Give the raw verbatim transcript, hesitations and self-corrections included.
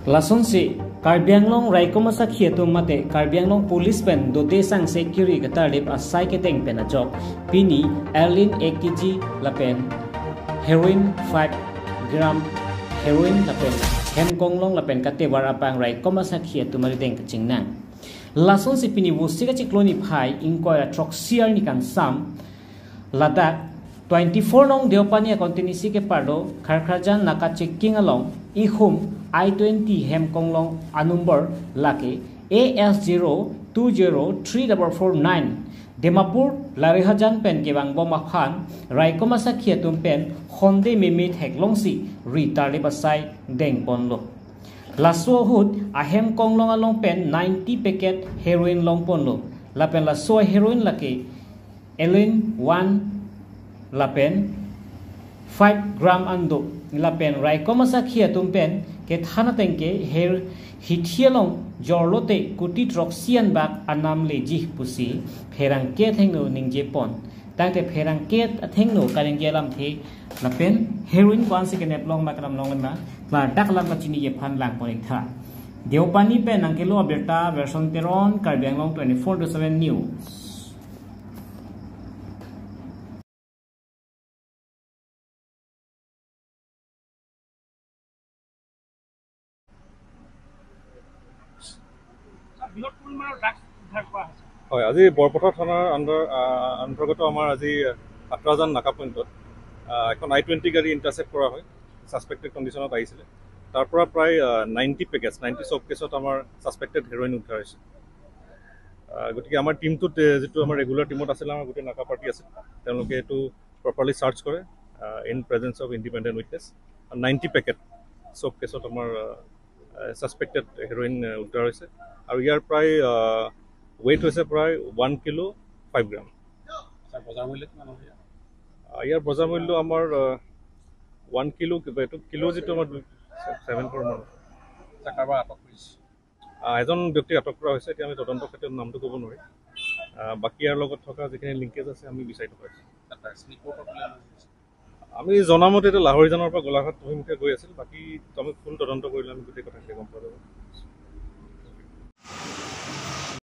Lasonsi Karbi Anglong Raikom asakhi atum mate Karbi Anglong Police pen dote sangse kiri ketarlip asai kedeng pen ajok pini Erlin ek kg lapen heroin five gram heroin lapen hem konglong lapen katevar abang Raikom asakhi atum arideng kachingnang. Lasonsi pini Vosik achiklo niphai ingkoi ra throksi arni kangsam ladak twenty-four nong Deopani a constituency keparlo Kharkharjan naka checking along ihum I twenty hem konglong a number lake A S zero two zero three double four nine Dimapur Larihajan pen kevangbom aphan Raikom asakhi atum pen honde meme theklongsi ri tarlip asai dengponlo. Laso ahut ahem konglong along pen ninety packet heroin longponlo. Lapen laso heroin lake Erlin one lapen five gram an do. Lapen Raikom asakhi atum pen kethan ateng ke her hithi along jorlote kuti throksi an bak anam leji pusi pherangke athengno ningjepon. Tangte pherangke athengno kaningje alamthe lapen heroin ko-ansi keneplong ma kenamlongle ma klardak alam kachiniji aphan langpon-iktha. Deopani pen nangkelo abirta Verson Teron, Karbi Anglong twenty-four into seven News. Sir, বৃহৎ পৰিমাণৰ ড্ৰাগছ উদ্ধাৰ কৰা হৈছে। হয়, আজি বৰপথাৰ থানাৰ আণ্ডাৰ, আহ, অন্তৰ্গত আমাৰ আজি আত্ৰাজান নাকা পইণ্টত, আহ, এখন আই টুৱেণ্টি গাড়ী ইণ্টাৰচেপ্ট কৰা হয়। ছাছপেক্টেড কণ্ডিশ্যনত আহিছিলে। তাৰ পৰা প্ৰায়, আহ, নাইণ্টি পেকেজ, নাইণ্টি চব কেছত আমাৰ ছাছপেক্টেড হেৰইন উদ্ধাৰ হৈছে। আহ, গতিকে আমাৰ টিমটোত, এ, যিটো আমাৰ ৰেগুলাৰ টিমত আছিলে, আমাৰ গোটেই নাকা পাৰ্টি আছিল, তেওঁলোকে এইটো প্ৰপাৰলি চাৰ্চ কৰে, in presence of independent witness. Ninety packet চব কেছত আমাৰ, আহ, ছাছপেক্টেড হেৰইন, আহ, উদ্ধাৰ হৈছে আৰু ইয়াৰ প্ৰায়, আহ, ৱেইট হৈছে প্ৰায় ওৱান কিলো ফাইভ গ্ৰাম। ছাৰ, বজাৰ মূল্য কিমান হ'ব ইয়াৰ? আহ, ইয়াৰ বজাৰ মূল্য আমাৰ, আহ, ওৱান কিলো, কিবা এইটো কিলো যিটো আমাৰ দুই, ছেভেন ক্ৰ'ৰ মান। ছাৰ, কাৰোবাৰ আটক কৰিছে? আহ, এজন ব্যক্তিক আটক কৰা হৈছে। এতিয়া আমি তদন্ত ক্ষেত্ৰত নামটো ক'ব নোৱাৰিম। আহ, বাকী ইয়াৰ লগত থকা যিখিনি লিংকেজ আছে, আমি বিচাৰি থকা হৈছে। ছাৰ, ড্ৰাগছ ইম্পৰ্টৰ বোলে আমি জনামতে এইটো লাহৰীজানৰ পৰা গোলাঘাট অভিমুখে গৈ আছিল। বাকী আমি ফুল তদন্ত কৰিলে আমি গোটেই কথাখিনি গম পোৱা যাব।